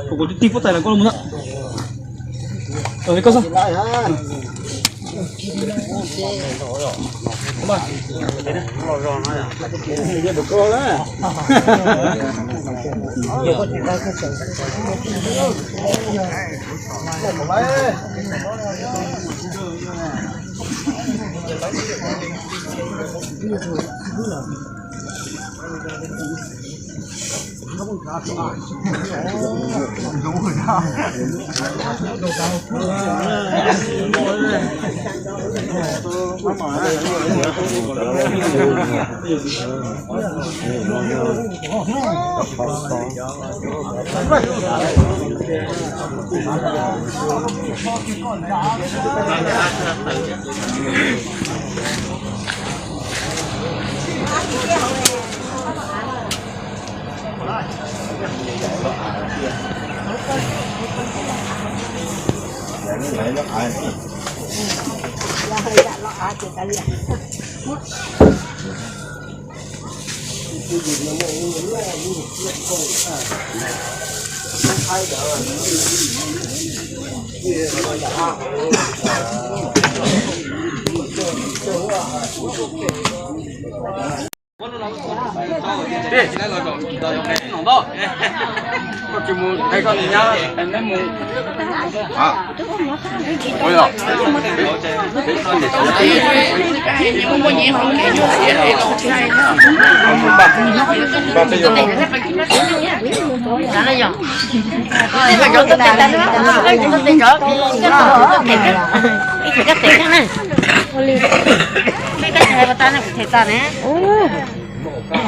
Kuv tig puab tais los koj los mus na. Koj xwb.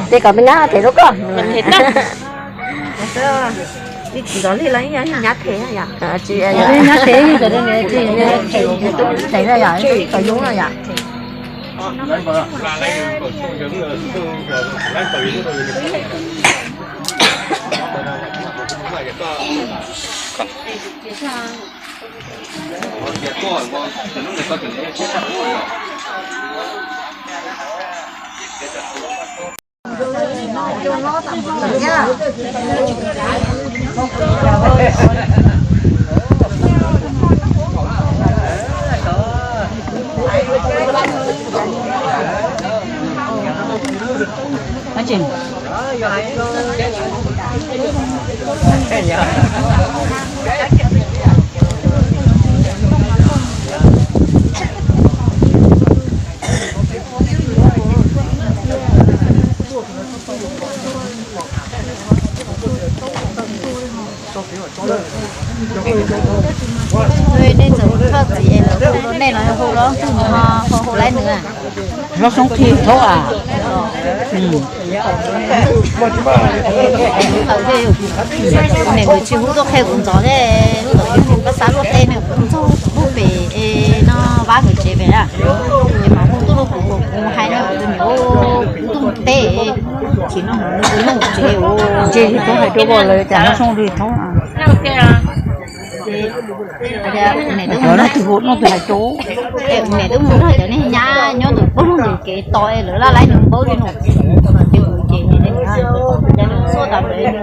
Tej kom me nyab them rau koj. Ib tsis los li los nyab them yom. Nyab them, tub them na yom, tub yub na yom. Nej ntxawm thoj txiv es lawv hu rau nej los hu rau tus no ho hu laib nws. Hlob Xoob Khij Thaub a. Niam ntxawm tsis hu tuaj qhia kuv ntxov thiab, ntxawm hu koj xav luaj tej ne, kuv txog pem no vaj nkawd tsev pem na, es mam hu tuaj rau kuv, kuv hais no kuv tus niam ua kuv tus teb, tsis no kuv nyob kuv tsev. Ntse li thaub hais rau koj lawm cas Hlob Xoob li thaub. Niam twb mus nrog cov niag nyab nyob ntawm pog ntawm kev tos es lawv laj laib nws npaub li no. Ces kuv ces ces nws xuaj tas ntawd,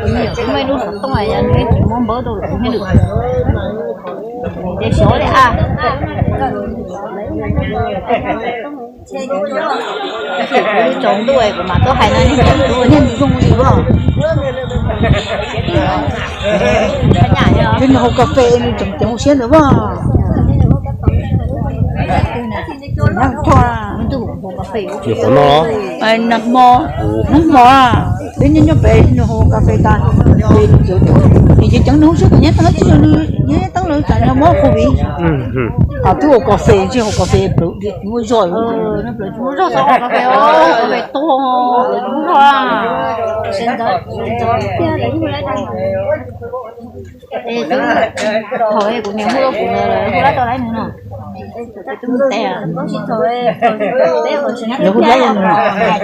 nws yog kuv muaj ib lub xov tooj yog nws tsis muab npawb rau lawv thiab nws. Ces xyov li a. Tsaus ntuj kuv mam tuaj hais no, nej tsaus ntuj nej zoo li as. Ces nws haus kas fes nws tseem ceev siab ntawd as. Nag hmo, hnub hmo, peb nyob nyob pem nws haus kas fes tas, ces nws ceev, nws ceev nws hauv siab kom nyab tag tsis yog nws nyab teeb lawv tsam nws mob covid. Kom twb haus kas fes ntshe haus kas fes plaws tsis muaj zog, plaws tsis muaj zog, kas fes, kas fes tuag, plaws tsis muaj zog. Thaum kuv niam hu rau kuv ntawd lawm hu lab rau laib nws no. Hu lab rau nws no.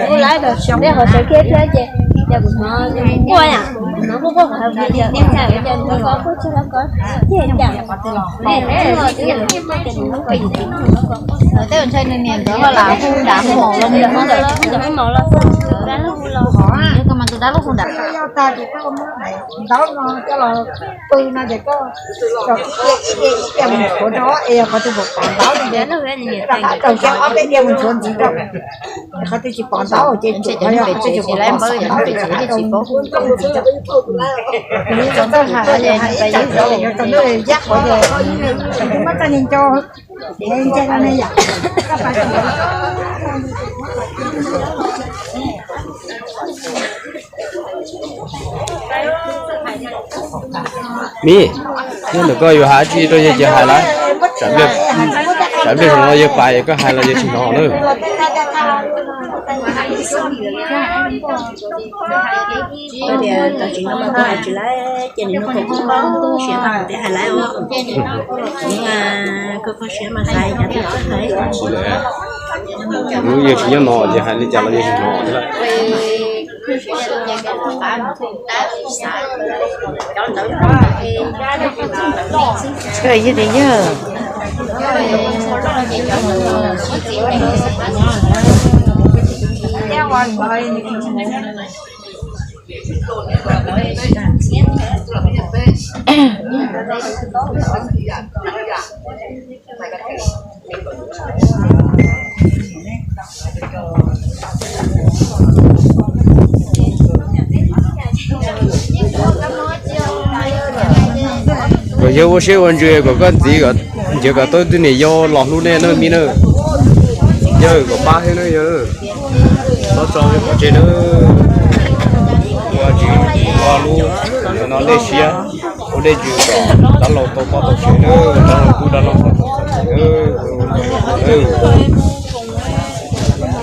Hu lab rau sawv kiag thiab ces yog kuv hnov nquaj yam, hnov nquaj nquaj kuv hais kuv niam tias, tej ntshai nws niam ntawd ho lam hu nram hu mos los mus ntawd. Ntawd koj Koj yog tag ces koj muab daim ntaub no coj los pw no ces koj tso ib diav ib diav mus tshuav rau es yog qhov twg pom pom ntaub no ces koj rov qab rau kiag ob peb diav mus tshuav ntxiv rau. Qhov twg tsis pom ntaub ces tsum, qhov twg tsis pom ntaub ces rov qab rau ntxiv rau. Yus txawj hais los yus hais ib tsam yus tau ntuj yab quav ces muab txoj ni nco, nce no ne yom. Mib, nyob ntawm koj yuav hais dab tsi rau yawg ces hais lawm. Tsam pliag zoo no yawg pais koj hais los yawg tsis hnov lawm. Tias tau tsis no mas kuv hais tsis laiv, ces nim no kuv kuj paub siav mas kuv tias hais laiv os. Kuv kuj paub siav mas hais cov twg txawj hais. Lub yawg tsis nyob no ces hais li cas los yawg tsis hnov thiab lawm. Yog tias yawg Kom yawg ua siab ua ntsws kom koj ntxiv, ntshe kom tau ib tug niam yau los hlub nej na Mib na. Yawg kom pab thiab na yawg. Txhob tso pov tseg na. Ua tsis ua lub no dej siab, ua dej ntsws kom dab laug tau pab tau sev na, dab laug tub dab laug qhov txom txom nyem na.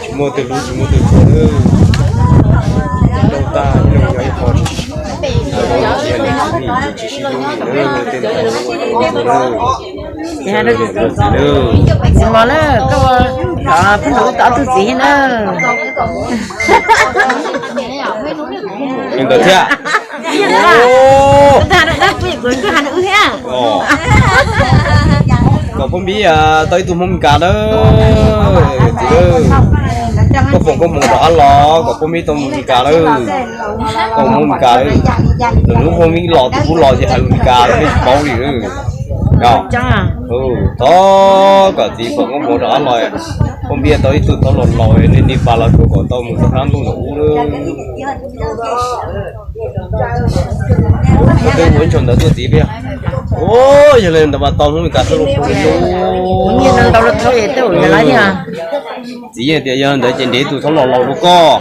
Tsis muaj twg hlub tsis muaj twg txhua na. Ib leeg tag ib leeg yog ib qho tsis sib hlub li na. Txiv mos na, koj ua pheej hlub tau ob tug txiv thiab na. Li ntawd thiab. Kom Phooj Npib tau ib tug Hmoob Mes Kas na. Txiv, koj foom koob hmoov rov qab los kom Phooj Npib tau mus Mes Kas na. Koj mus Mes Kas, lwm hnub Phooj Npib los tus pub los ces hais lus Mes Kas nej tsis paub li. Thov kom txiv foom koob hmoov rov qab los, Phooj Npib tau ib tug thaub laus laus nej niam pas los tsuas kom tau mus rau sab ntuj nram ub. Koj twb ua ib ntshaus ntawv tuaj txiv tiag. Yog li ntawd mas tau Hmoob Mes Kas thaub laus laus. Txiv yeej tias yog li ntawd ces nrhiav tus thaub laus laus rau koj.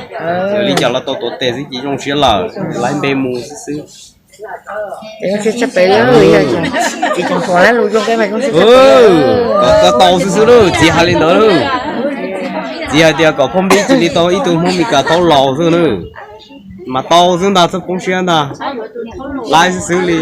Yog li cas los tau tuav tes xwb ces zoo siab lawm, laiv npe mus xwb xwb. Kom tau xwb xwb lauj, txiv hais li ntawd lauj. Txiv hais tias kom Phooj Npib cia li tau ib tug Hmoob Mes Kas thaub laus xwb na. Mas tau xwb ntag, txhob poob siab ntag. Laiv xwb xwb li.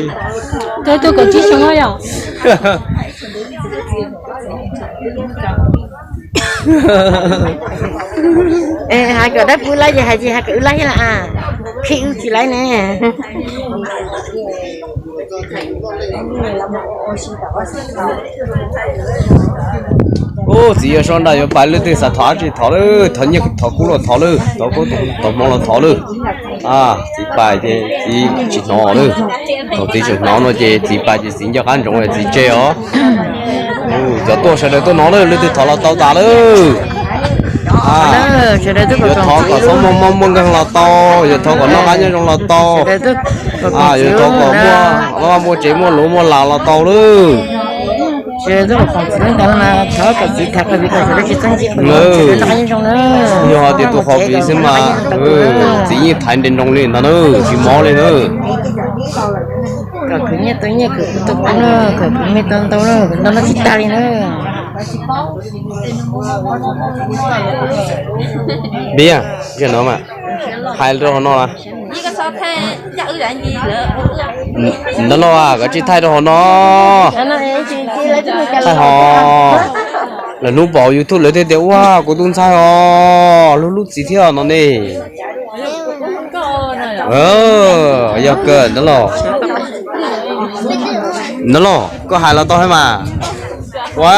Hais kom dab pw laij ces hais tsis hais kom wb laij thiab las, khib wb tsis laij ne. Ub, txiv yuav so nrag yuav pais, leej twg xav thov dab tsi thov lawm, thov nyiaj thov kub los thov lawm, thov kub thov hmoov los thov lawm. Txiv pais ces txiv tsis hnov lawm. Thaum txiv tseem hnov no ces txiv pais ces txiv nco qab ntsoov txiv tseg os. Cov tuaj sawv daws tuaj no lawm, leej twg thov los tau tas lawm. Yuav thov kom txhob muaj mob muaj nkeeg los tau, yuav thov kom noj qab nyob zoo los tau, yuav thov kom muaj vaj muaj tsev muaj luv muaj las los tau lawm. Yog tias tus qhov viv xwb mas txiv yeej thaiv nres nroos li ntag na, tsis mob li na. Kom khwv nyiaj tau nyiaj, khwv kub tau kub na, kom khwv me tau ntau na, kom ntau no tsis tag li na. Npib, hais rau hauv no las. Ntawd no koj tsis thaij rau hauv no. Thaij hos, lawv hnub pom YouTube lawv thiaj tias ua kuv tus ntxhais os, hlub hlub txiv thiab no ne. Yog kawg ntawd los. Ntawd los koj hais los tau thiab mas. Ua,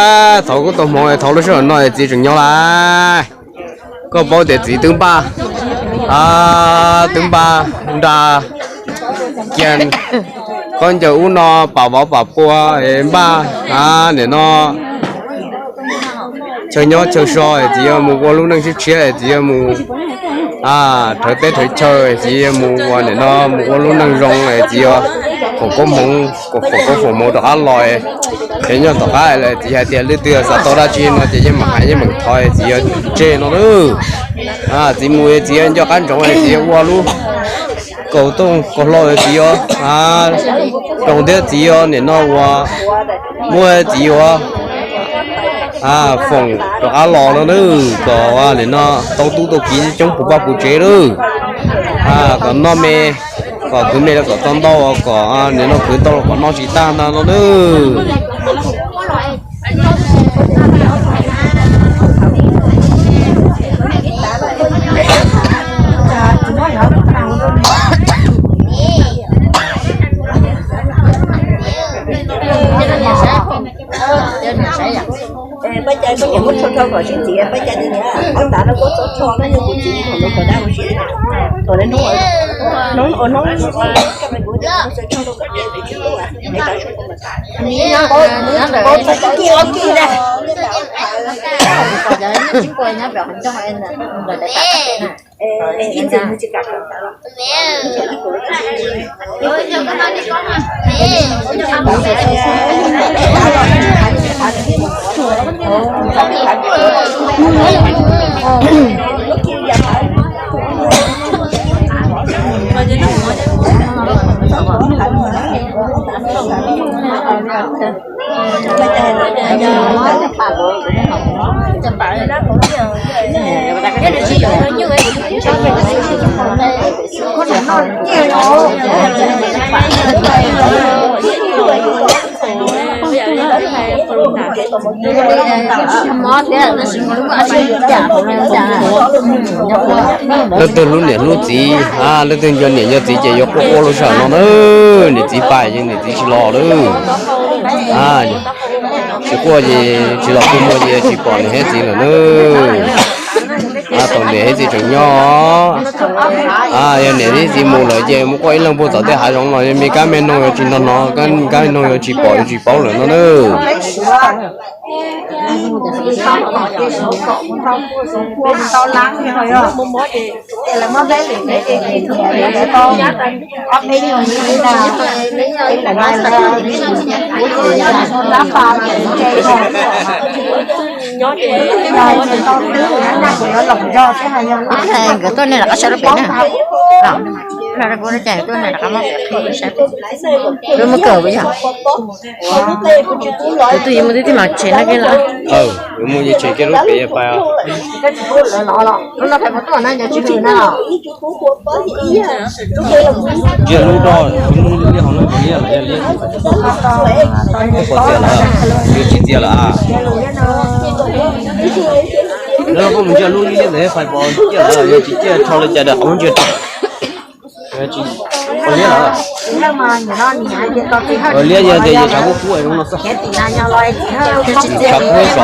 thov kub tau hmoov, thov lub sij hawm no txiv tseem nyob lawm. Koj paub tias txiv twb npaj, Twb npaj nra kiag khaub ncaws ub no pam vov pam pua es npaj nim no chaw nyob chaw so es txiv yuav mus ua lub neej tshiab tshiab es txiv yuav mus rhawv teb rhawv chaw es txiv yuav mus ua nim no mus ua lub neej zoo es txiv yuav foom koob hmoov, foom koob foom hmoov rov qab los. Ces nyob tom qab lawm txiv hais tias leej twg xav tau dab tsi no ces yeej meem hais yeej meem thov txiv yuav tseg no na. Txiv mus txiv yuav nco qab ntsoov txiv yuav ua lub kaus tooj kaus hlau txiv yuav zoo thiab txiv yuav nim no ua muab txiv yuav foom rov qab los no na, kom nim no tau tub tau kiv coob puv paj puv tsev lawm, kom noj me, kom kwv me los kom txog ntau, kom nim no kwv ntau los kom noj tsis tag ntag no na. Pab Cai, pab Cai muab tsho rho kom sib ntxiv, pab Cai tias ob tav no kuv txhob tsho no yog kuv txiv thaum me thaum dab huv si, thaum hnub hnub Leej twg hlub niam hlub txiv, leej twg nco niam nco txiv ces yuav quaj quaj lub sij hawm no na. Niam txiv pais ces niam txiv tsis los lawm. Tsis quaj ces tsis los kua muag ces tsis pom niam thiab txiv lawm na. Thaum niam thiab txiv tseem nyob, yog niam thiab txiv mus lawm ces mus quaj ib leeg puag tom tej hav zoov los me kab me noog yuav tsis nrog hnov, kab me noog yuav tsis pom yuav tsis paub lawm no na. Nkawd tuaj nej rov qab sab lub pem na. Kuv tuaj yuav mus tib tib mam tshem na ke los. Yuav mus ces tshem kiag lub pem pais. Lub no pais puas tuaj na, nco tsis hwm na. Ntsia lub rau, liab hauv no puas liab los yog liab, puas txias lawm, yuav tsis txias lawm a. Lawv los koj mus ntsia lub liab ntawd fais pom ciaj lawm, yog tsis ciaj rho li cas das qhov ntsia rau. Liab lawm. Liab yog tias yog tshav kub kub zoo no xwb. Tshav kub xov rau.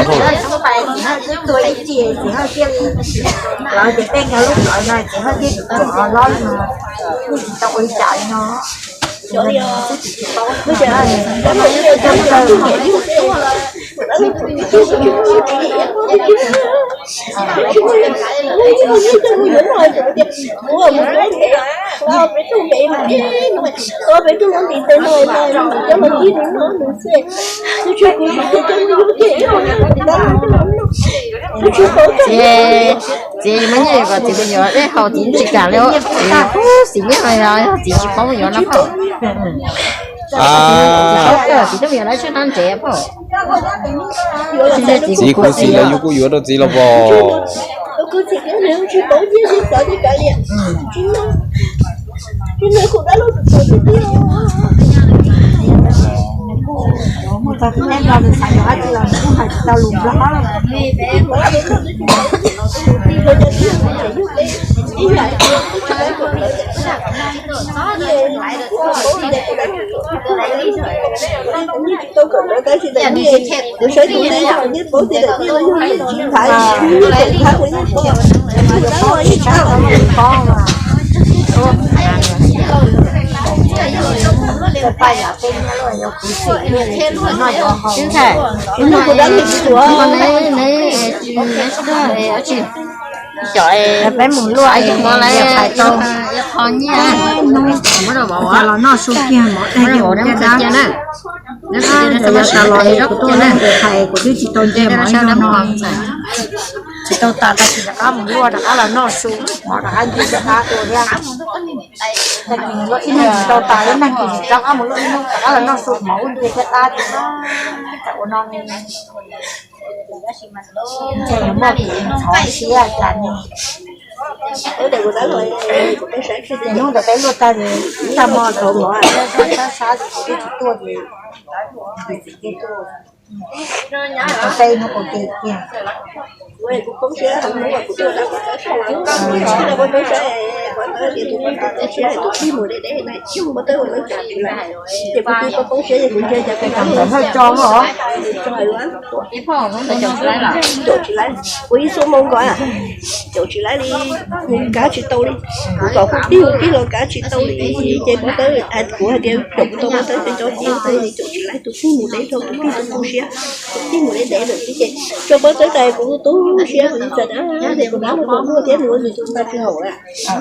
Txiv, txiv muaj nyiaj yuav kom txiv mus yuav dej haus txiv tsis kam li. Txiv, txiv nyiaj no yog txiv tsis paub mus yuav no phauj. Txiv tub yuav lawv tshuaj nab ntsev phauj. Txiv kuv xis lawv yus kuj yuav rau txiv los pom. Kuv saib tus neeg nyob neb paub tias daim tiaj no yog neb tsis ntxhais, neb tseem ntxhais kuv neb paub. Xib Thaiv, neb, neb, neb, neb, cov peb mus luaj es qhov nyiaj muab rau vauv, los noj su kiag mov dab, na. Yog tas los kuv tuaj leej twg hais kuv twb tsis tau nce mov ib zaug no. Tsis tau tas, tab sis rov qab mus luaj rov qab los noj su, mov rov qab nce thiab qab tuaj thiab. Tag kis luaj ib hnub tsis tau tas, ib tag kis rov qab mus luaj ib hnub rov qab los noj su, mov ua nce thiab qab tuaj. Tsam ua no ntshe yuav muaj kev ntxhov siab cas ne. Hnub ntawd peb luaj tag, ib tag hmo tsaus mov, sab sab ces kuv twb tsis tuaj ces, kuv txiv thiaj tuaj. Tau peb hnub ua ke kiag. Ntawd tso os. Caum tsis laib, ua ib xuab moos nkaus, caum tsis laib li, kav tsis tau li. Kuv kom kuv pib mus pib los kav tsis tau li, ces Pov Tawb, kuv hais tias caum kuv tau Pov Tawb ces cov txiv ntxawm caum tsis laib, tus tij mus deb dhau, tus tij tus tu siab, tus tij mus deb deb lawm xwb ces tso Pov Tawb tas, kuv tu tu siab, kuv txawm na, kuv nab mus kom muaj thiab mus ua tus tsis haum,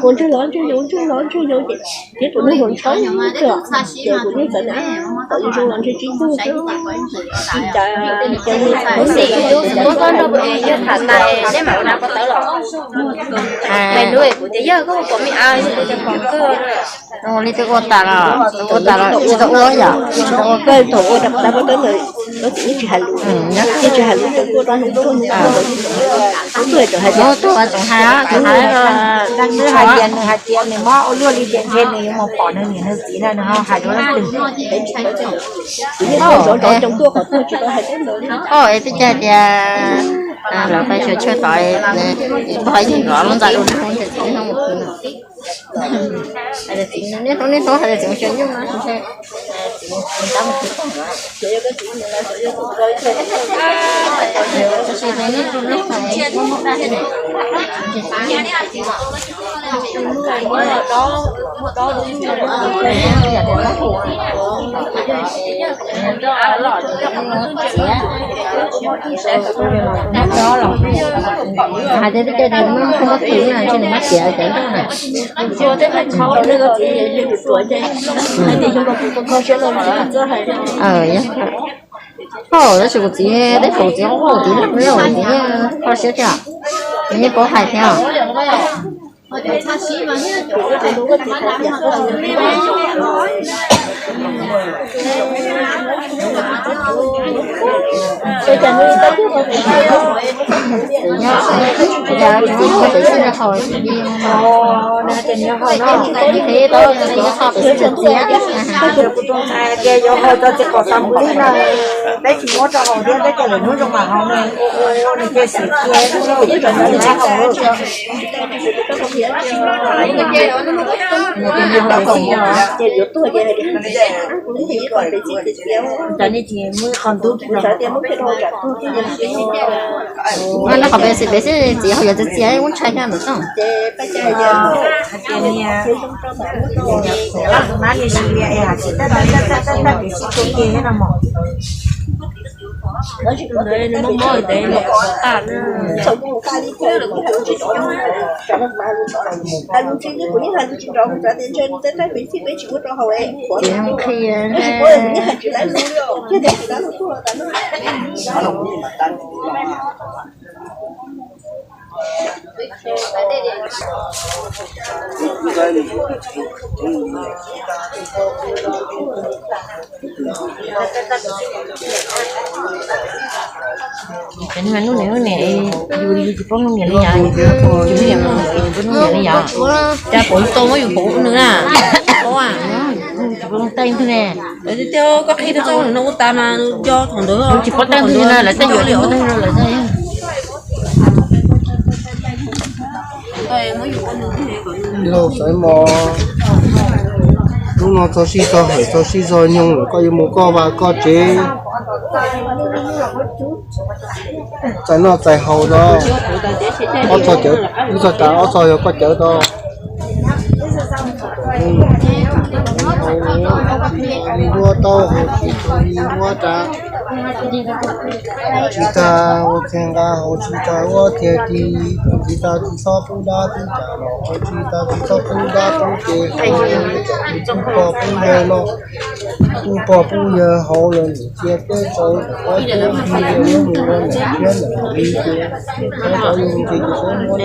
ua ntsej los ntsej yau, ntsej los ntsej yau ces thiab tus neeg los ntshai, ces kuv yeej txawm na, kom zoo los ntshe tsis txog, cas cas Xim, kuv muab koj nrog kuv yawg tham tais, neb mam ua dab Pov Tawb los. Lub kuv tias yawg koj ua pom me a, kuv li twb ua tas los, ua tas los tsis tau ua yom, tsis tau ua. Koj thaum ua dab Pov Tawb ntawd, koj txiv yeej tsis hais lus, yeej tsis hais lus, thaum kuv ua rau hnub tuaj hnub tuaj ntawd, hnub tuaj tseem hais tias, hnub tuaj tseem hais, tseem hais, twb hais tias nws hais tias nws mob ua luaj li ces ntshe nws yuav mus pom nws niam nws txiv na, nws ho hais rau leej twg. Kuv yeej tuaj zov zov coom tuaj qhov tuaj tsis tau hais teb ntawd li. Koj twb hais tias lawv pais xyuas chaw tod, pog yeej zov lub ntxa dua ntawd, niaj hnub niaj hnub hais tias txiv mus xyuas nyuj no, txiv tab mus xyuas tag. Hais tias twb cai tias muab khaub npab kwv na, ntshe nws muab tiav cov nroj na. Yog, tab sis kuv txiv, teb kuv txiv, kuv txiv, kuv txiv kho siab thiab, nws yeej paub hais thiab. Kuv txiv muab pem xwb rau hauv, kuv txiv muab pem xwb rau hauv, kuv txiv txiav txiav. Kuv tus ntxhais tias yuav haus tau txiv kom xav npus li no, peb tsis muab rau haus thiab, peb coj lwm hnub zoo mam haus no, nws cia siab tias nws tsis haus. Ces yuav tuag ces, ces nej tsis muab qhov ntub rau. Qhov pem xwb, pem xwb txiv ho yuav txiav txiav, muab ntshai thiab ntawm xwb. Txiv zoo qhia. Ces nws hnub niam hnub niam, yus li tsis paub hnub niam li yom, yus hnub niam, yus hnub niam li yom, cas pom tau muab yus pom nws na, paub a, tsis paub teej ntwg ne. Tiag, koj qhia rau txoj no ua tas mas nco thaum ntawd, tsis paub teej ntwg na, lawv tej yuav li ua teej lawm. Yog xaiv mos, hnub no txog sij txog hawm txog sij txog nyoog lawm, koj yuav mus koj vaj koj tsev. Txais noj txais haus no, ob txog cawv, ib txog tsav ob txog yog koj cawv tau. Haus tsis tau li nruab taub, haus tsis tau li nruab tsav, tsis tag ua txiag nqa, haus tsis tau ua txiag ris, haus tsis tau tsis txhob pub dab pub tsov los, haus tsis tau tsis txhob pub dab pub tsov, haus tsis tau pub pog pub yawg no, pub pog pub yawg haus los nim cia peb tau ob peb hnub yuav mus ua nam thiab nam li ces, thaum ntawd yus ntshe yus txhob muab dab pub dab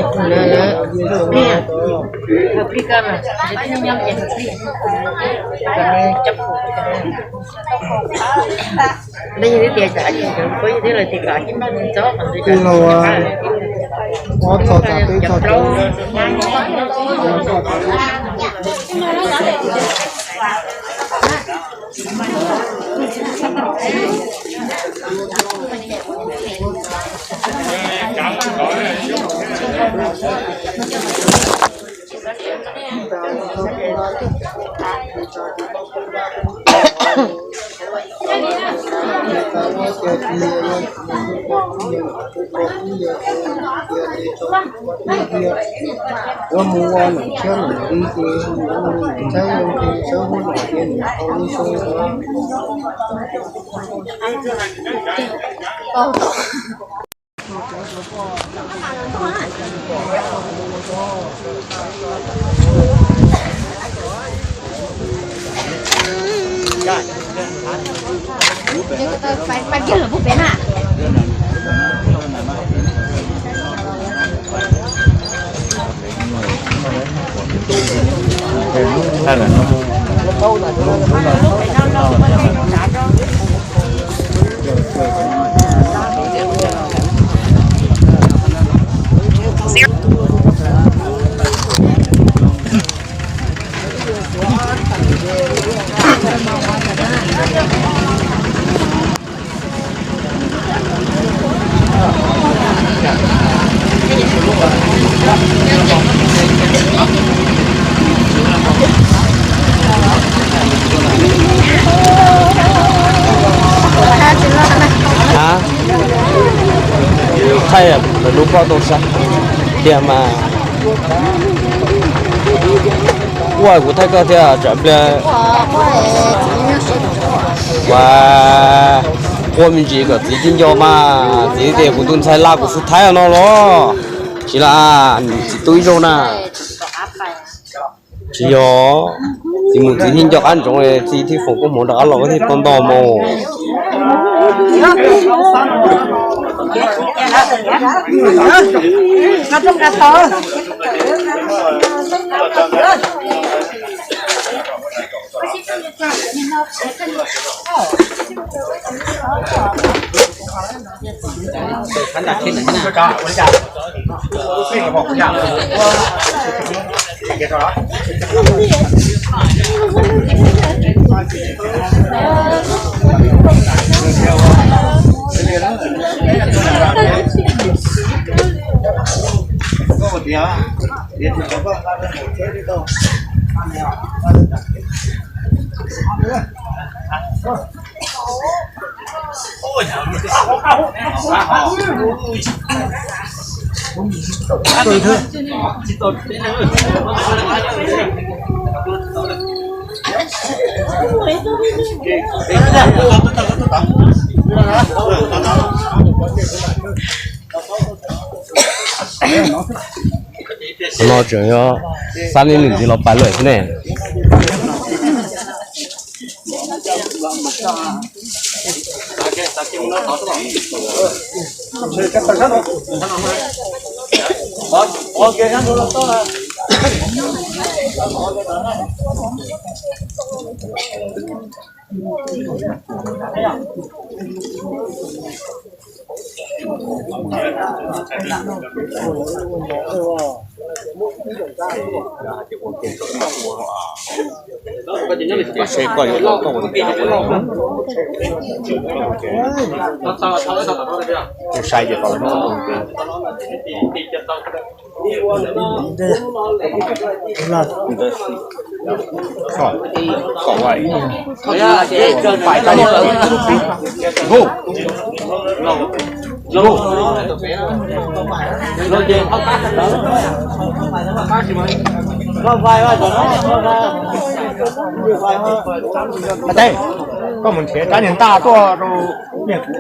tsov. Tij laug, ob txog tas peb txog cawv. Yuav mus ua nam thiab nam li ces, saib zoo ces sawv huab nom ces nim haus li xwb. Thaij lawv lub pob tau sab tiag mas. Ua kuv thaij koj thiab tsam pliag. Ua, ua me ntsis kom txiv thiaj nco mas, txiv tias kuv tus ntxhais laj kuv xub thaib no los. Tsis laj, txiv tub ib zaug na. Tsis yog, txiv mus txiv thiaj nco qab ntsoov, txiv thiaj foom koob hmoov rov qab los koj thiaj tau nto mus. No tseem yog xab li nws ntxiv los pais lawm xwb ne. Sai ces tau. Sao? Cỏ vậy. Phải tay. Gô. Gô. Hais tseeb, koj mus nrhiav rab niag ntaj tuaj rau niag kuv.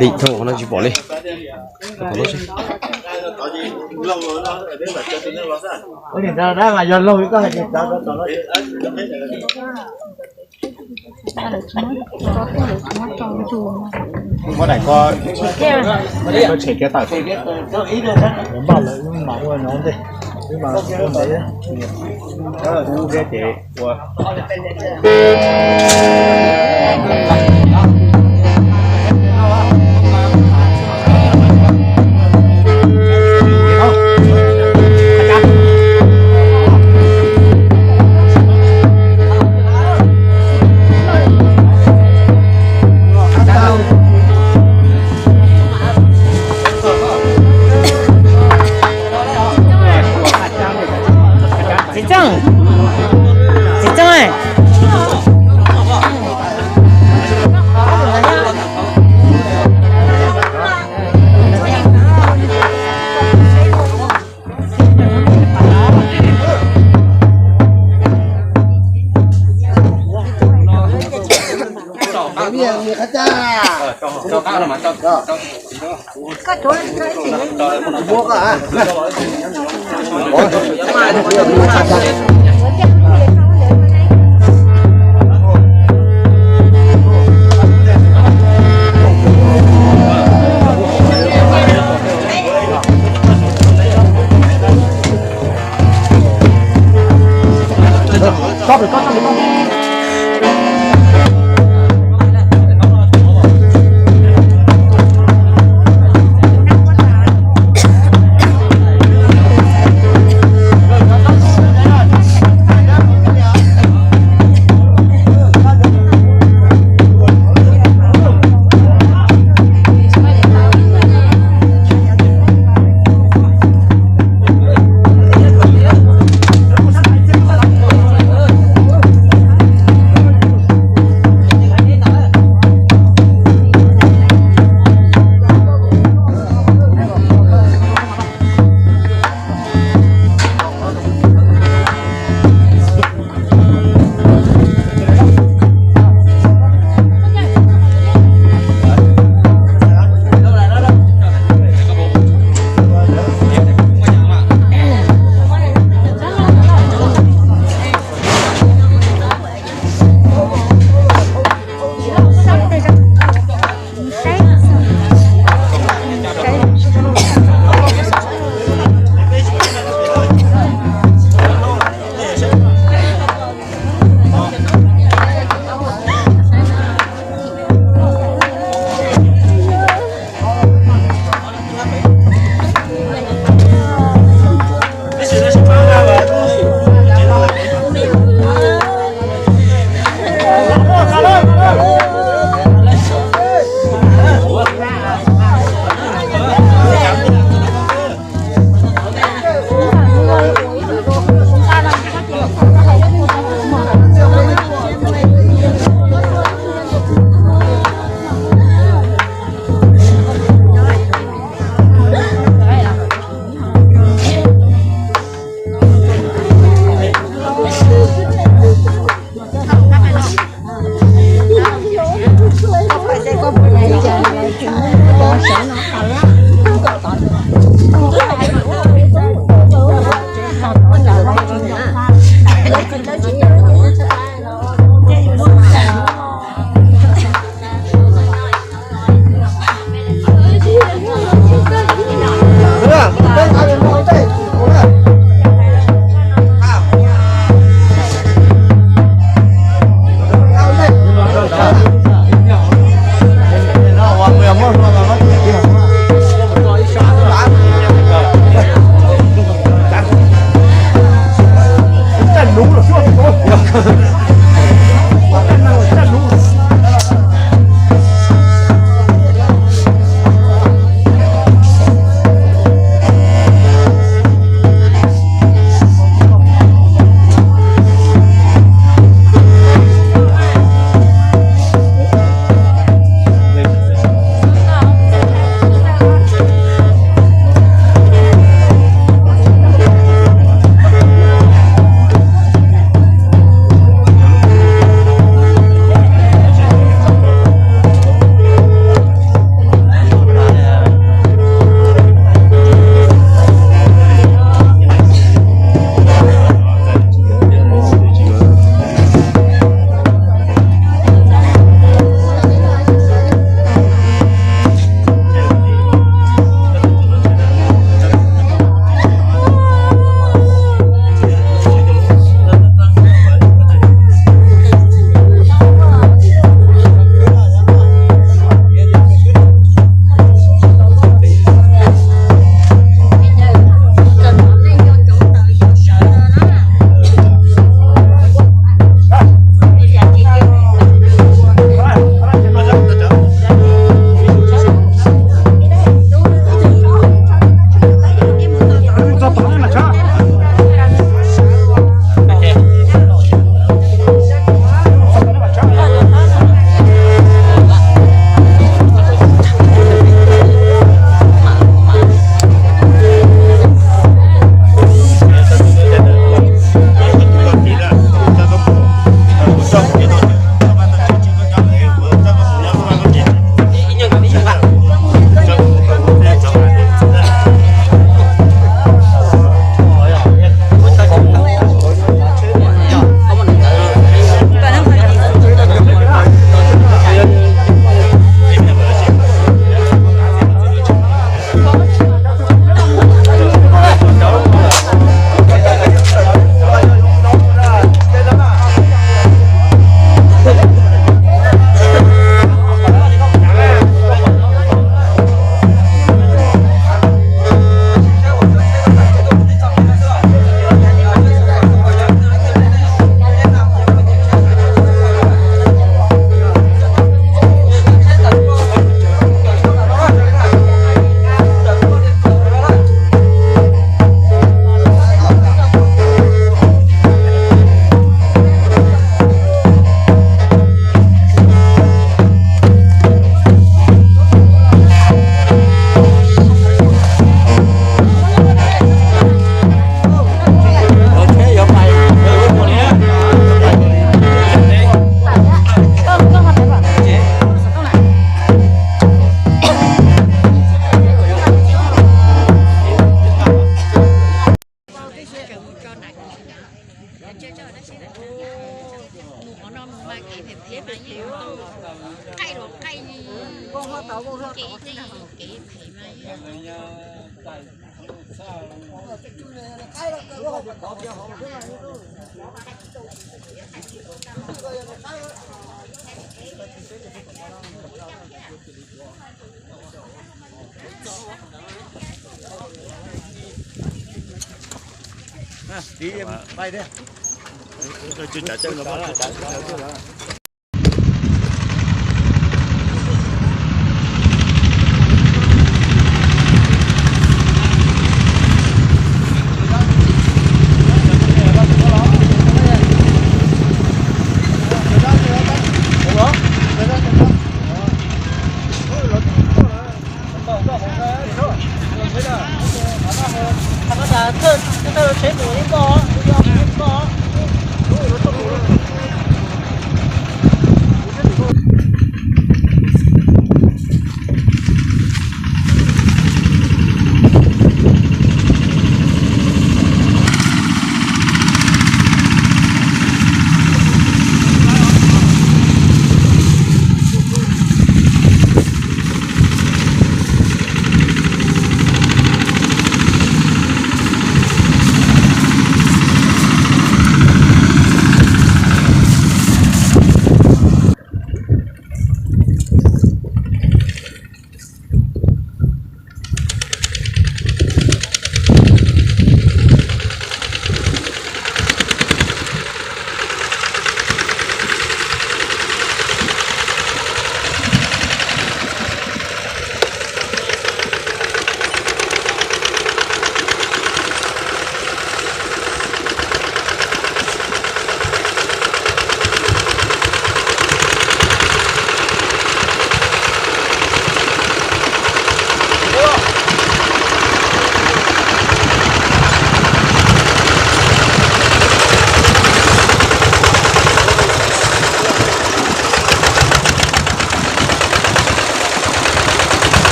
Dim thaj no tsis pom li. Muab daim ko, ko tshem kiag tawm. Npaj lawm wb mam ua no ntej, wb mam ua ntej. Wb thiab ces ua. Txiv Txooj, txiv Txooj.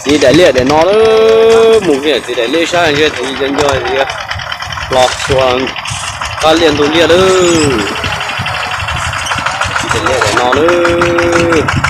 Txiv daim liaj daim no lawm, mus kiag txiv daim liaj sab ntshe txiv nco nco los txog qab liaj ntug liaj lawm. Txiv daim liaj daim no lawm.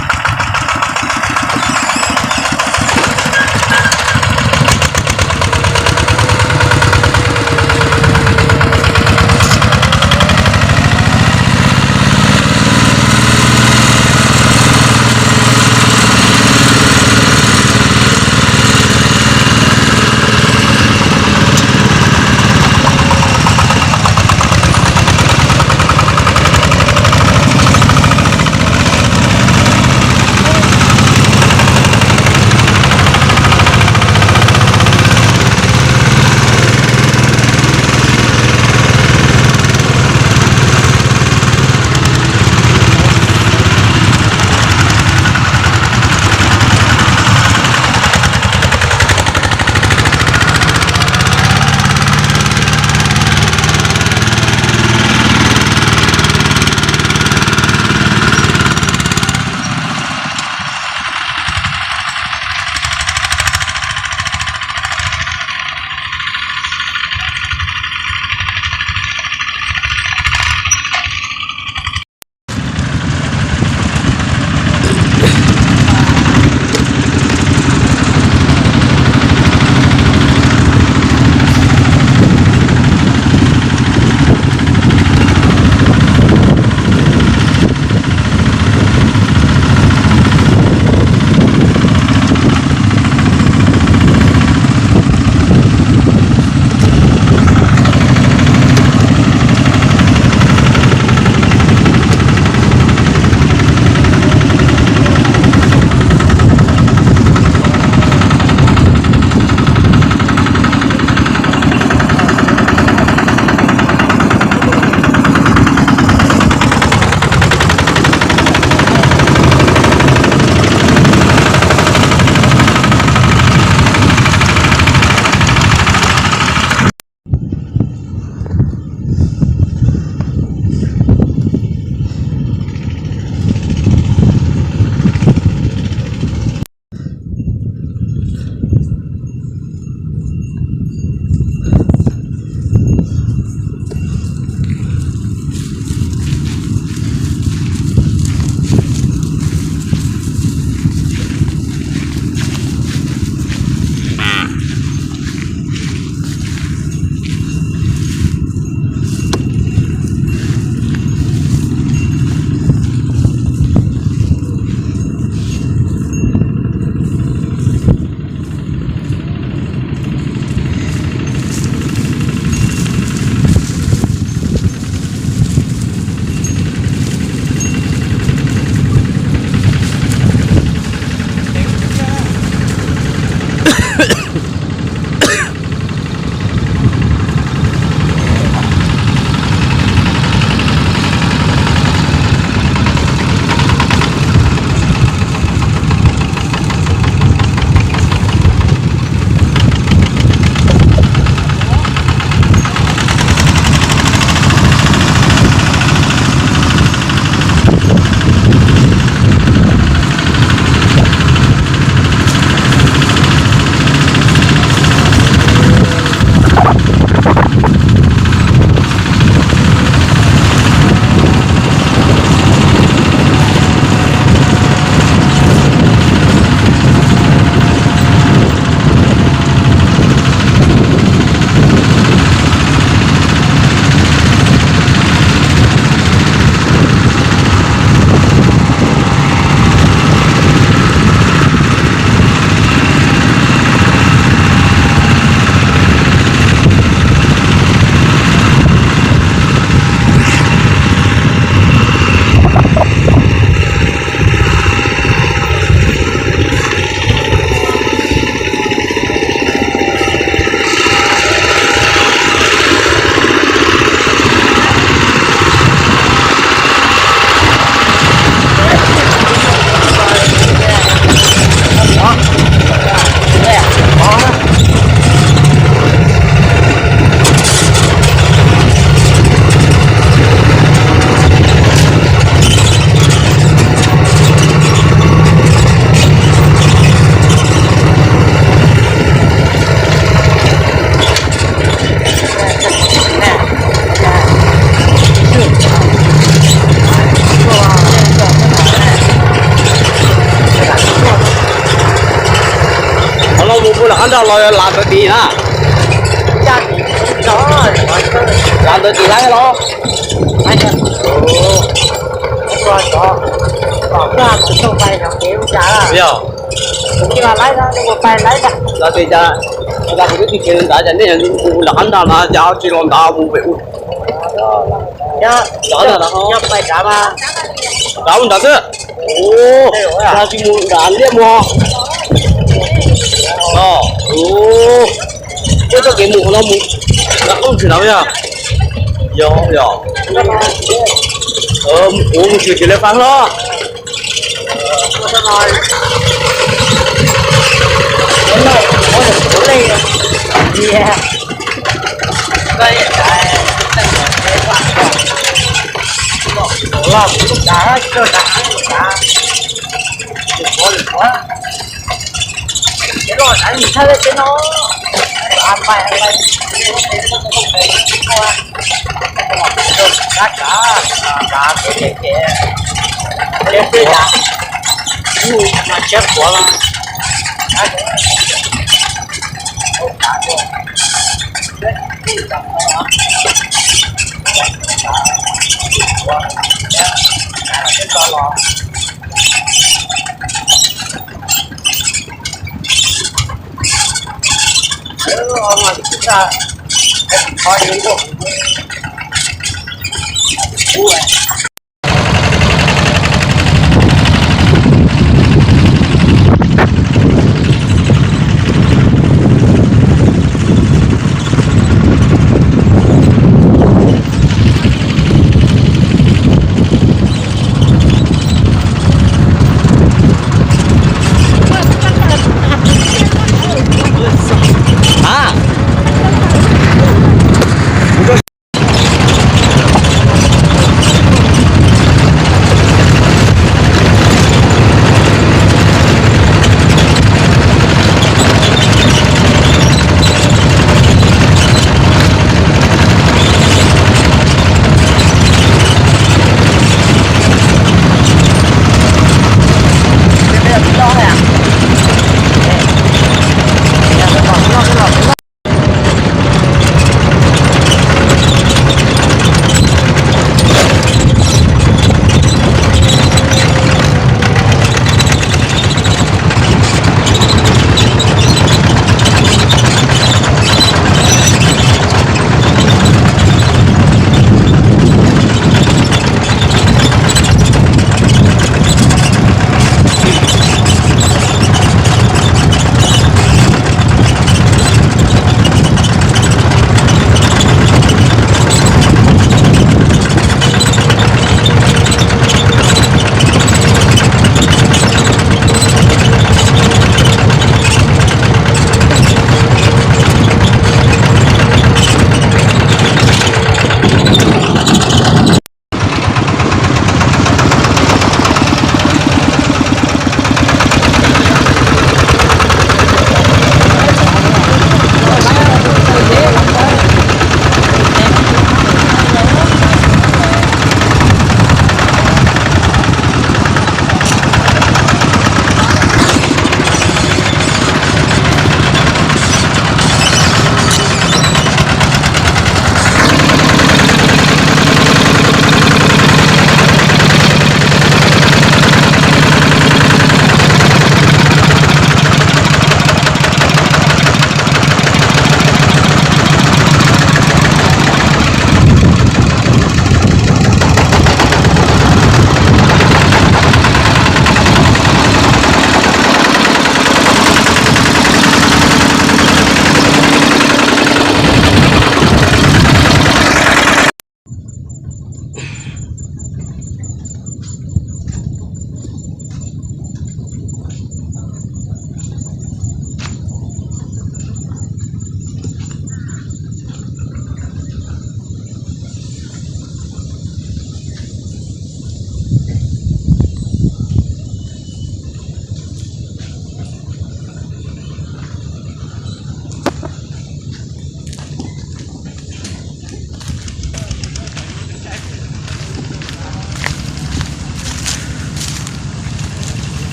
Nrog los lav ntawd tim na. Lav ntawd tim laib los. Yog. Los tim cas, kuv twb tsis kev ntawd cas nej mus lawm qab ntag mas cas tsis los ntawd mus pem ub. Los ntawd xwb. Tsis mus nram liaj mus. Peb txoj kev mus qhov no mus nram qoob tsis ntawd yog. Yog yog. Kuv mus tsis tsis li fab los.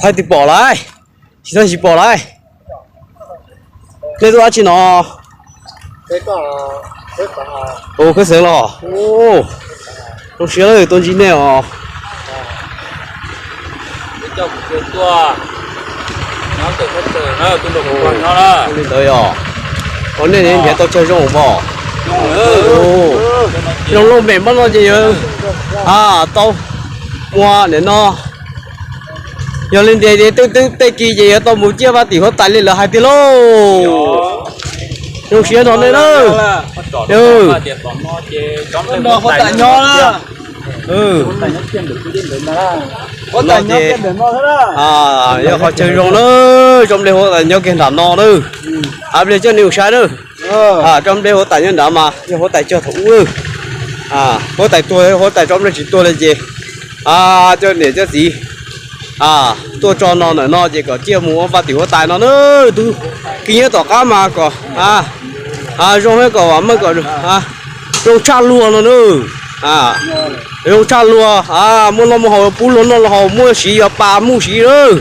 Thaij tsis pom lawm, tsis thaij tsis pom lawm. Nej tuaj dab tsi no? Ua khawb xeev los? Zoo siab lawm tuaj ntsib nej os. Li ntawd yog, ua nej nrhiav tau chaw zoo pom. Zoo loj mem npab no ces yog tau mus nim no. Yog li ntawd twb twb tej kis ces yuav tau mus ciaj vaj tim huab tais li lawv hais tiag lauj. Zoo siab no nej na. Huab tais nyob na. Huab tais nyob kiag ntawm no xwb na. Yog qhov chaw zoo na, tso nplej huab tais nyob kiag nram no na. Av pliag coj nej mus saib na. Tso nplej huab tais nyob nrad mas yog huab tais cog thaum ub. Huab tais tuag, huab tais tso nplej tsis tuag li ces coj niam coj txiv tuaj tso no ntawm no ces kom ciaj mus ua vaj tim huab tais no na. Tus kis nyob tom qab mas kom zoo thiab kom vam meej kom zoo tshaj luag no na. Zoo tshaj luag, muaj noj muaj haus pub luag noj luag haus, muaj siv yog pas muaj siv lawm.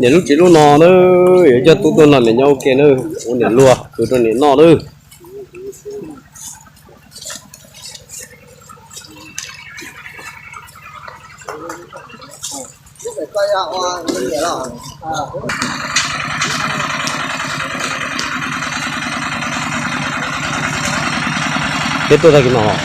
Niam lub tsev lub no na, yuav coj tub tuaj noj niam nyob ua ke na, ua niam luag khwv rau niam noj na. Peb tuaj tag kis no los?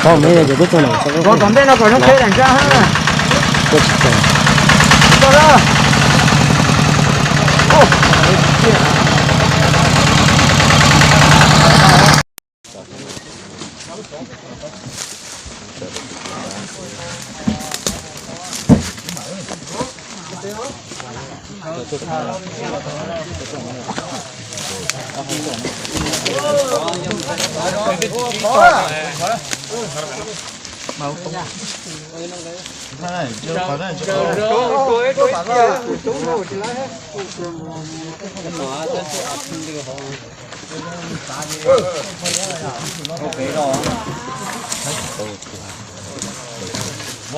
Tom ntej no kom zoo qhia daim ntsa. Lub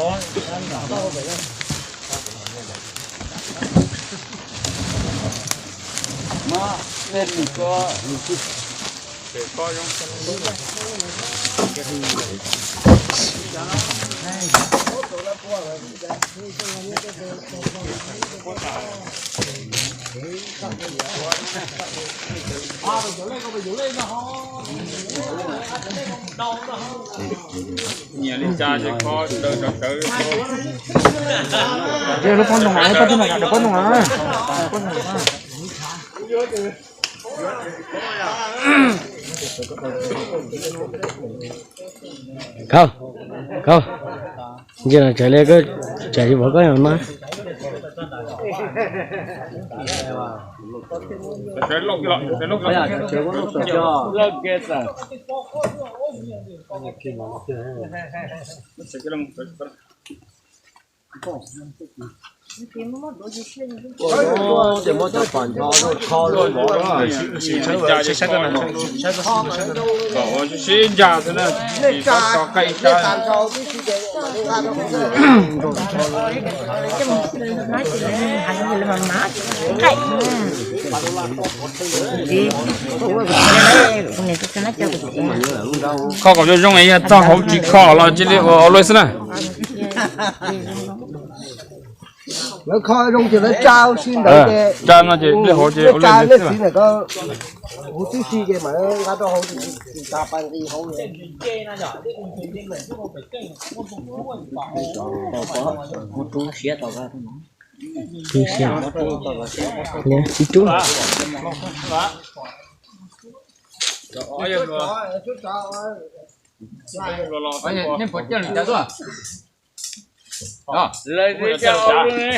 pob ntoo, lub pob ntoo, lub pob ntoo. Khau, khau, ntsia los tsaws li koj tsaws tsis pom koj yog mas. Sib ncas xwb na, tsis tau tso qaij ib sab. Kho kom zoo zoo, yog txog hauv tsis kho los cia li ua luaj xwb na. Lawv kho zoo ces lawv tsa ua si ntawd ces, tsa no ces li hauv ces ua luaj xwb na. Huv tib si ces mas nqa rau hauv tsis tas pas nqis hauv. Tub siab, tib tub.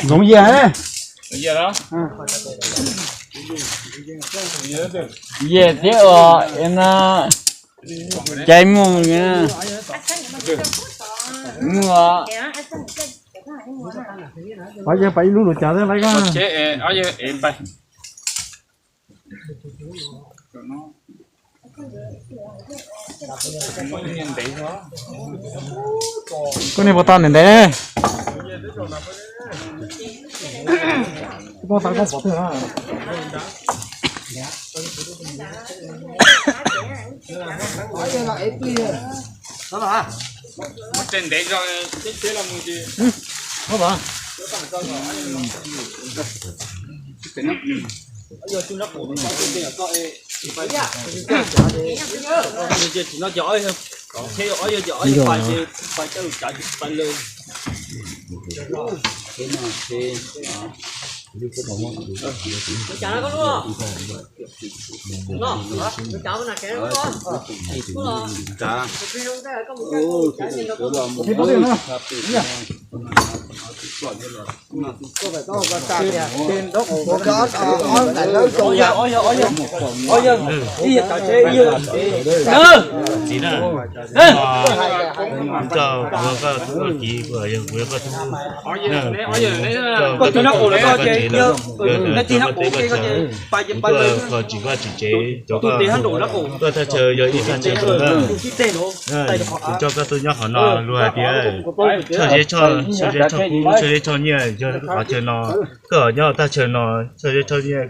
Zoo yias, yias thiab os no. Cai muag, muag. Ob yawg pab ib lub luv cav xwb lawm. Koj niag puas tau ntev ntev? Koj tau koj pov thawj na. Txiv na, kuv coj kuv koj tub koj kiv, kuv yog kuv yog koj tub. Kuv coj koj tub koj tsev lawm, yog lawv coj koj teb koj chaw, kuv tuaj kho tsim vaj tsim tsev rau koj. Koj thaj chaw yog ib thaj chaw zoo na. Kuv coj koj tuaj nyob qhov no luag hais tias tshoj zeb tshoj, tshoj zeb tshoj kub, tshoj zeb tshoj nyiaj yog qhov chaw no. Koj nyob thaj chaw no, tshoj zeb tshoj nyiaj,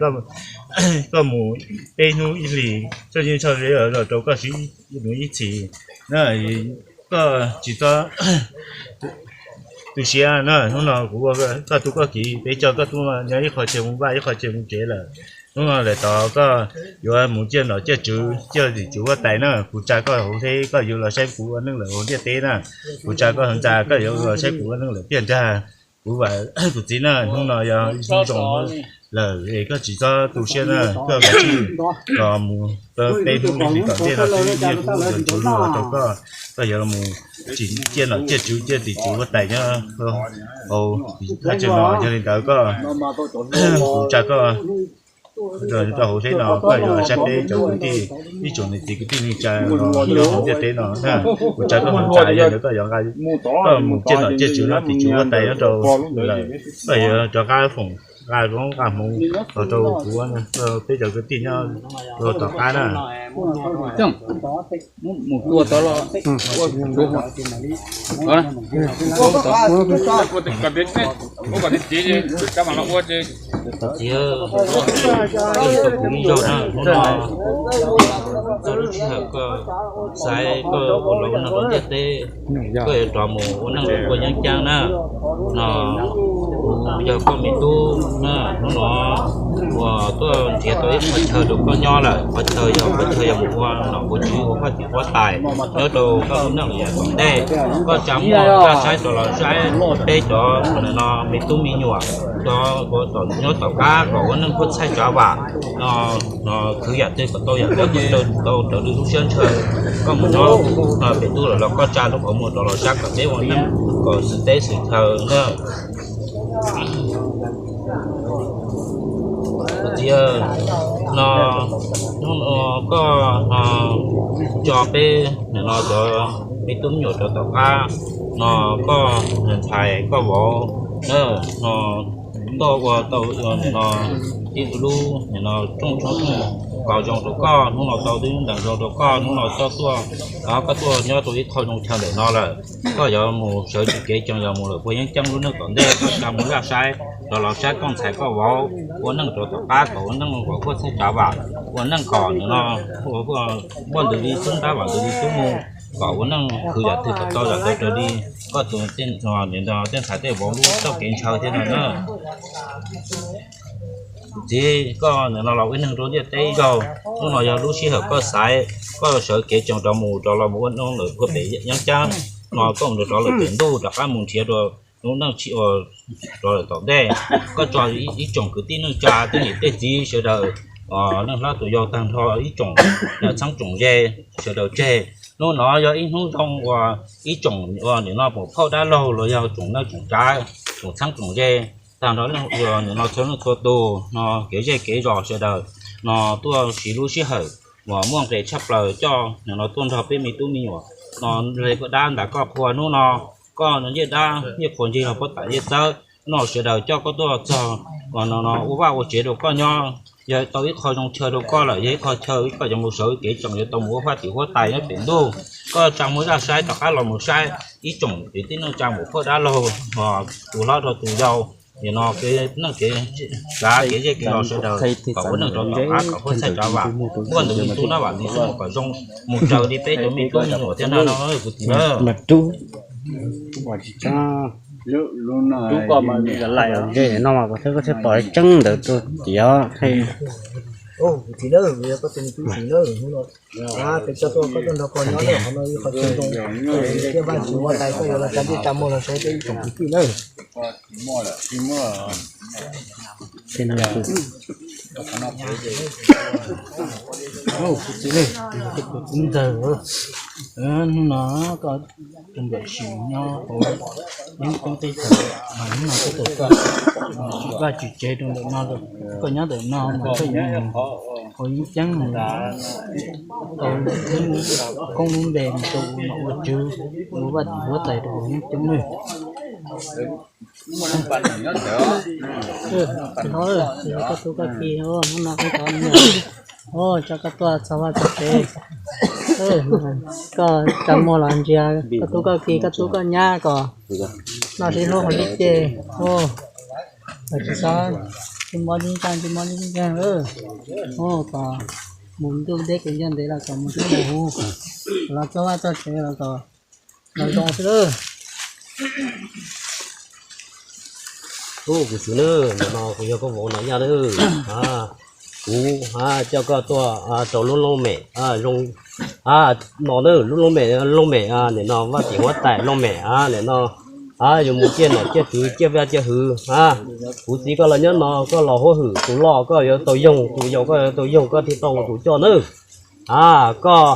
koj mus peb hnub ib hlis, tshoj nyiaj tshoj zeb los rau koj siv ib hnub ib txhis na. Koj tsis txhob tu siab na, hnub no kuv ua koj tub koj kiv, peb coj koj tuaj nyob ib qho chaw mus vaj ib qho chaw mus tsev lawm. Hnub no lawm tod koj yuav mus ciaj nom ciaj tswv ciaj tim tswv huab tais na, kuv tsa koj hauv hleb koj yuav los saib kuv ua neej lawm hauv ntiaj teb na. Kuv tsa koj hauv ntxa koj yuav los saib kuv ua neej lawm tiaj nrag. Kuv vam kuv txiv na, hnub no yog hnub zoo lawm es koj tsis txhob tu siab na, koj kav tsij los mus peb hnub ib hlis tom ntej no xwb, nyiaj kub yuav ntsuav luag rau koj, koj yuav los mus tsim ciaj nom ciaj tswv ciaj tim tswv huab tais nyob hauv thaj chaw no. Yog li ntawd koj, kuv tsa koj rau hauv hleb no, koj yuav saib peb cov kwv tij, ib tsoom niam txiv kwv tij neej tsa los nyob hauv ntiaj teb no na. Kuv tsa koj hauv ntxa, yog li koj yuav nqa, koj mus ciaj nom ciaj tswv nyob tim tswv huab tais nyob rau lawm, koj yuav rov qab foom nqa zoo nqa hmoov los rau kuv peb cov kwv tij nyob rau tom qab na. Mus tua tod los ua tsuav tod, ua tod. Txiv, koj yuav tau kuv ib zaug na, hnub no txog lub sij hawm koj xaiv koj ua los ua neej rau ntiaj teb, koj yuav rov mus ua neej ua yeeb ceeb na. No kuv yog koj me tub na, hnub no uas tuaj nrhiav tau ib qhov chaw rau koj nyob lawm, qhov chaw yog qhov chaw yog mus ua nom ua tswv ua huab tais huab tais nyob rau koj lub neej yav tom ntej. Koj tsa muaj zaj saib rov los saib peb cov no me tub me nyuam, cov uas nyob tom qab kom ua neej puaj txhaij tsav vam no, no khwv yam twg kom tau yam ntawd kom tau raws li lub siab ntshaw. Koj mus nyob pem tub lawm los koj tsa lub qhov muag rov los saib kom peb ua neej kom xwm teb xwm chaw na. Txiv, no hnub no koj tso peb nim no cov me tub me nyuam rau tom qab, no koj ntxhais koj vauv na, no koj ua tau nim no ib tug lub nim no rooj tshoob rooj kos zoo rau koj, hnub no tau twb ntees zoo rau koj, hnub no koj tuaj, koj tuaj nyob rau ib qho zoo chaw ntawm no lawm, koj yuav mus sawv tsis kev tsees yog mus lawm puas yeeb ceeb lub neej tom ntej, koj tsa muaj zaj saib rov los saib koj ntxhais koj vauv ua neej rau tom qab kom ua neej kom puaj txhaij tsav vam, ua neej kom nim no muaj ntws li xwb ntab vam ntws li xwb mus, kom ua neej khwv yam twg kom tau yam ntawd raws li koj tus tej ntxhais tej vauv lub txoj kev ntshaw thiab no na. Txiv, koj nim no los ua neeg rau ntiaj teb ib zaug, hnub no yog lub sij hawm koj xaiv, koj sawv kev tsees rov mus rov los mus ua neej lawm puag pem yeeb ceeb no, koj mus rov lawm pem ntuj rov qab mus nrhiav rau lub neej tsis ua rov lawm tom ntej. Koj tso ib tsoom kwv tij neej tsa tej niam tej txiv sawv daws, neej hlob tus yau tag nrho ib tsoom txheeb tsoom ze sawv daws tseg. Hnub no yog ib hnub zoo uas ib tsoom nim no pom phauj dab laug los yog tsoom neej tsoom tsav tsoom txheeb tsoom ze tag nrho nim no txhua leej txhua tus no kev zej kev zos sawv daws no tuaj siv lub sij hawm uas muaj nqis tshaj plaws coj nim no tuaj nrog peb me tub me nyuam no li koj dab ntais koj qhua hnub no, koj no ncej dab ncej qhua ncig los puab tam ncej txawb no sawv daws coj koj tuaj txog no ua vaj ua tsev rau koj nyob, yog tau ib qho zoo chaw rau koj lawm, yog ib qho chaw koj yuav mus sawv kev tsees yuav tau mus ua huab tais huab tais nyob pem ntuj. Koj tsa muaj zaj saib rov qab los mus saib ib tsoom kwv tij neej tsa pom phauj dab laug, tus hlob rau tus yau, nim no kev neej kev tsav kev zej kev zos sawv daws kom ua neej rau tom qab kom puaj txhaij tsav vam, muaj ntws li xwb ntab vam ntws xwb mus kom zoo, mus raws li peb cov me tub me nyuam thiab na kuv txiv na. Mas rub, rub koj mas lais ze no mas kuv thiab koj thiaj pom tseeb ntawd rau tiav. Kuv txiv na, yog koj tus me tub txiv na, hnub no peb coj tuaj koj tuaj nrog koj nyob lawm qhov no ib qho chaw zoo, thiab Vaj Tswv huab tais koj yuav los tsa ncej tsa muag los saib peb ib tsoom kwv tij na. Kuv txiv na, hnub no koj tus npawm sim nyob hauv yeeb koob teb chaws, mas hnub no koj tuaj txog vaj tswv tsev rau ntawm no, koj nyob ntawm no mas koj yuav mus hauv yeeb ceeb mus tau koob lub npe mus rau ua nom ua tswv, ua vaj tim huab tais rau hauv yeeb ceeb na. Koj tub koj ki, hnub no koj tov, tso koj tuaj txog vaj txog tsev, koj tsa muag los ntsia koj tub koj ki, koj tub koj nyab kom noj sib hlub hauv lub cev, tsis txhob tsis mob ib ntsa tsis mob ib ntsa, kom mus ntuj deb kev ncaj ntev los kom mus hlub mus huv, los txog vaj txog tsev los kom los zoo xwb lawm. Kuv txiv na, nim no kuv yog koj vauv Nom Yaj na. Kuv coj koj tuaj rau lub looj mem zoo no na, lub looj mem, looj mem nim no vaj tim huab tais looj mem nim no yuav mus ciaj nom ciaj tswv ciaj vaj ciaj hwv. Kuv txiv koj los nyob no koj los huab hwm tus loj koj yuav tau yoog, tus yau koj yuav tau yoog, koj thiaj tau tus coj nawb. Koj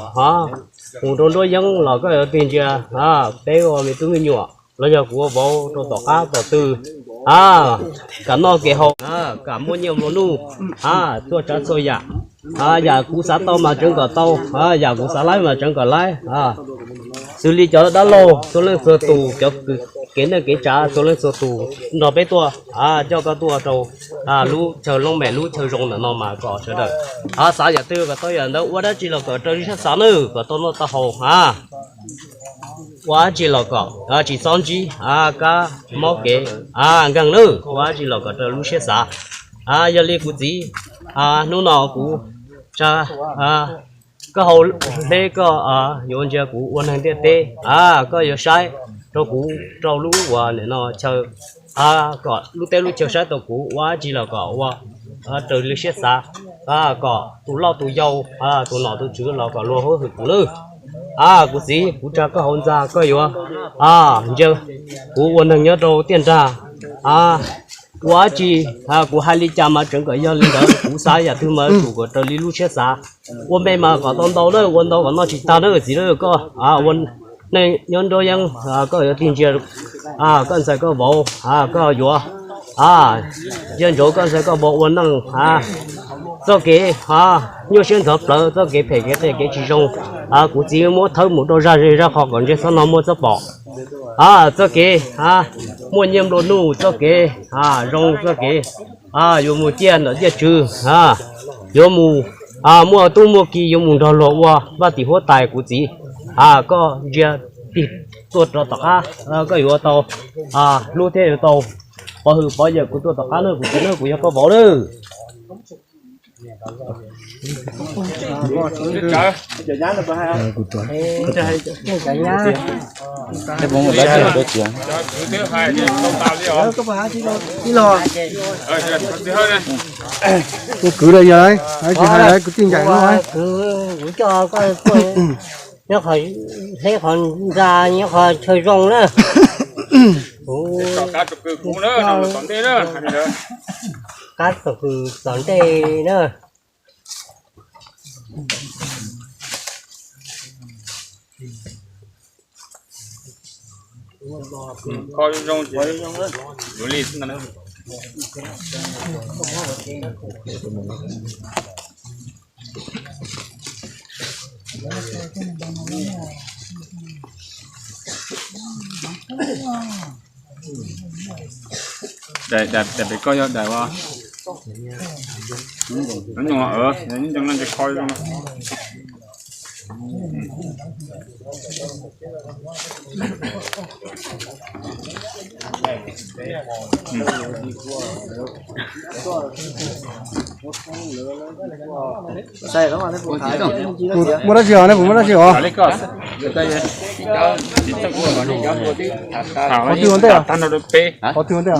mus rau nruab yeeb los koj yuav tig ntsia peb ua me tub me nyuam los yog kuv ua vauv rau tom qab tom twg, kam noj kev haus, kam muaj nyiaj nplua nuj, txhua tsav txhua yam, yam kuv xav tau mas tseev kom tau, yam kuv xav laib mas tseev kom laib. xws li cov dab laug txhua leej txhua tus, cov kwv kev neej kev tsav txhua leej txhua tus nrog peb tuaj, coj koj tuaj rau lub chaw loob mem lub chaw zoo ntawm no mas kom sawv daws xav yam twg kom tau yam ntawd, ua dab tsi los kom raws li siab xav nawb, kom tau noj tau haus a. Ua dab tsi los kom tsis txhob ntsib kab mob kev nkeeg nawb, ua dab tsi los kom raws lub siab xav. Yog li kuv txiv, hnub no kuv tsa koj hau hleb koj yuav ntsia kuv ua neeg ntiaj teb, koj yuav saib rau kuv rau lub uas nim no chaw, kom lub teb lub chaw saib tau kuv, ua dab tsi los kom ua raws li siab xav, kom tus loj tus yau, tus nom tus tswv los kom luag hwm kuv nawb. Kuv txiv, kuv tsa koj hauv ntxa koj yuav ntsia kuv ua neeg nyob rau tiaj nrag. Ua dab tsi kuv hais li cas mas tseem kom yog li ntawd, kuv xav yam twg mas yuav tsum kom raws li lub siab xav. Ua me mas kom tau ntau na, ua ntau kom noj tsis tag na txiv na. Koj ua neej nyob nruab yeeb, koj yuav tig ntsia koj ntxhais koj vauv, koj yuav ntsia ntsoov koj ntxhais koj vauv ua neej txoj kev nyuaj siab ntxhov plawv, txoj kev phem kev qias kev tsis zoo. Kuv txiv muab thawb mus rau zaj zej zaj qho kom ntsej txhob no muaj txob pom. Txoj kev muaj nyiaj nplua nuj, txoj kev zoo, txoj kev yuav mus ciaj nom ciaj tswv, yuav mus muaj tub muaj ki, yuav mus nrog luag ua vaj tim huab tais. Kuv txiv, koj ntsia tig tuaj rau tom qab, koj yuav tau hlub thiab yuav tau pov hwm pov yawm kuv tuaj tom qab na kuv txiv na, kuv yog koj vauv lawm. Kuv kwv los yog, hais tsis hais lawv kwv tij ncaim no. Kuv coj koj tuaj nyob qhov hleb qhov ntxa nyob qhov chaw zoo na. Kuv qab txog kws tom ntej na. Kho zoo, yuav li xwb ntag. Daim, daim pem koj yog daim ua, nyob ntsoov no ces kho zoo. Muaj dab tsi os, neb puas muaj dab tsi os? Qhov twg ua ntej? Qhov twg ua ntej?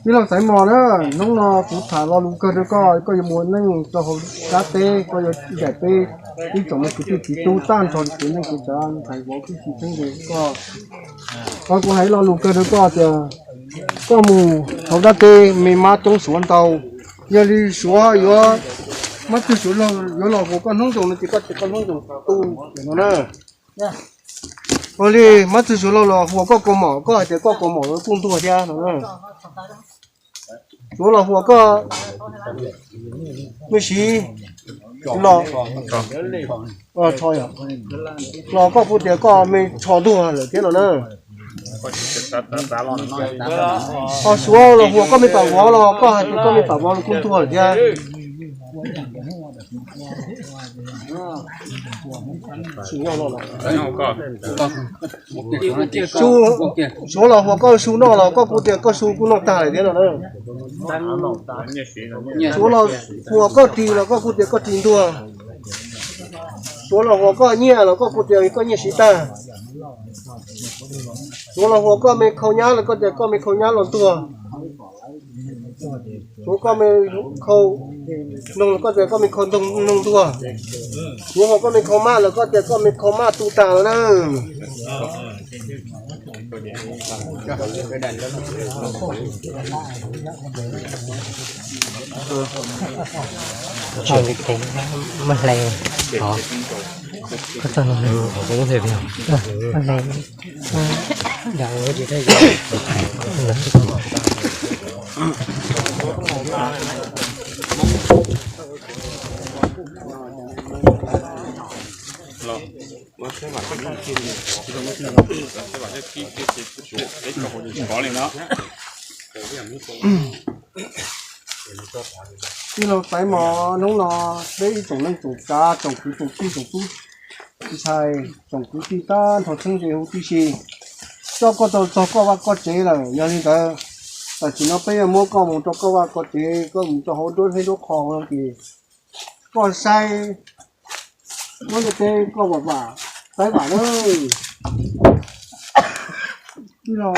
Tij laug Xaiv Mos na, hnub no kuv tham lo lus kawg rau koj, koj yuav mus ua neej rau hauv dab teb, koj yuav ncaim peb ib tsoom me kwv tij txiv tub tag nrho, kwv neej kwv tsav ntxhais vauv tib si txheeb ze koj. Qhov kuv hais lo lus kawg rau koj tias koj mus hauv dab teb me mab coob suav ntau, yog li suav yuav, mab txwg suav yuav los huas koj hnub nyoog no ces koj tias koj hnub nyoog tu no na. Ua li mab txwg suav los los huas koj kaus mom, koj hais tias koj kaus mom los kuj ntuag thiab no. Suav los huas koj me siv los, los koj kuj tias koj me tsho ntuag lawm thiab no na. Ho suav los huas koj me pam vov los koj hais tias koj me pam vov los kuj ntuag lawm thiab. Suav los huas koj su noj los koj kuj tias koj su kuj noj tag lawm thiab no na. Suav los huas koj ris los koj kuj tias koj ris ntuag. Suav los huas koj nyiaj los koj kuj tias koj nyiaj siv tag. Suav los huas koj me khau nyab los koj tias koj me khau nyab los ntuag. Suav koj me khau noog los koj tias koj me khau noog ntuag. Suav huas koj me khau maj los koj tias koj me khau maj tu tag lawm na. Tij laug Xaiv Mos, hnub no peb ib tsoom neej tsoom tsav, tsoom kwv tsoom tij, tsoom tub ntxhais, tsoom kwv tij tag nrho txheeb ze huv tib si, coj koj tau txog koj vaj koj tsev lawm. Yog li ntawd, tam sim no peb yuav muab koj mus rau koj vaj koj tsev, koj mus rau hauv nruab hnub nruab qho no ces koj saib, muab ntiaj teb koj vam vam, saib vam lawm. Tij laug,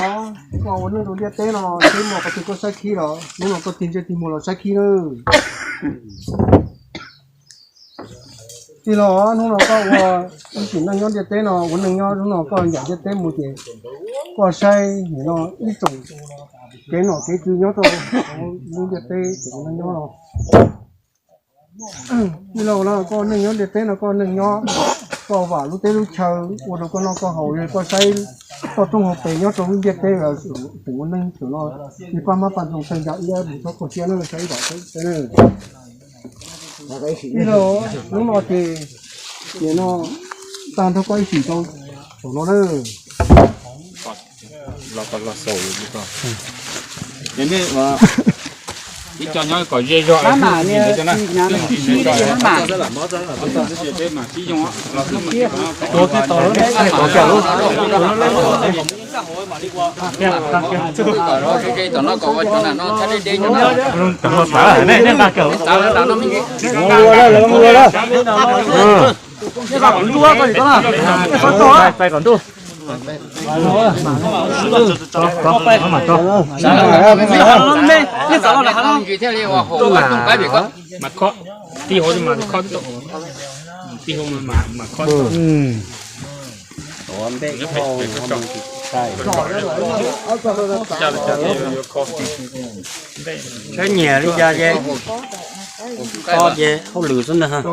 koj ua neej rau ntiaj teb no, teb muaj qhov twg koj saib khib los hnub no koj tig ntsej tig muag los saib khib lawm. Tij laug, hnub no koj ua ib tsoom neej nyob ntiaj teb no, ua neej nyob hnub no koj ncaim ntiaj teb mus ces koj saib nim no ib tsoom kev nom kev tswv nyob rau lub ntiaj teb ces ua neej nyob no. Tij laug, koj neej nyob ntiaj teb no koj neej nyob, koj vam lub teb lub chaw ua rau koj noj koj haus, koj saib toj roob hauv pes nyob rau lub ntiaj teb los tseem ua neej tam no, ib pab mab paj ntxoog txhaj ncav ib yam mus txhob kho siab na, saib vam thiab. Tij laug, hnub no ces nim no tag nrho koj ib sim rau saum no na. Ib co nyob kom ze zog, peb mam sib yoog, tom no kom ua cov nam no txhab deb deb nyob. Pais kom ntuj. Mas khob, tij hauv mas khob tau, tij hauv mas khob tau. Saib nyiam li cas ces kho ces hauj lwm xwb ntag.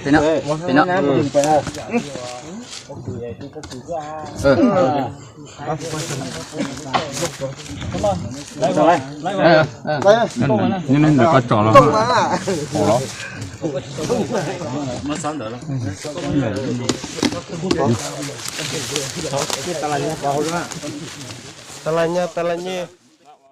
Pem no, pem no, pem no. Nyob ntawm koj tso los. Tas las nyaj, tas las nyaj.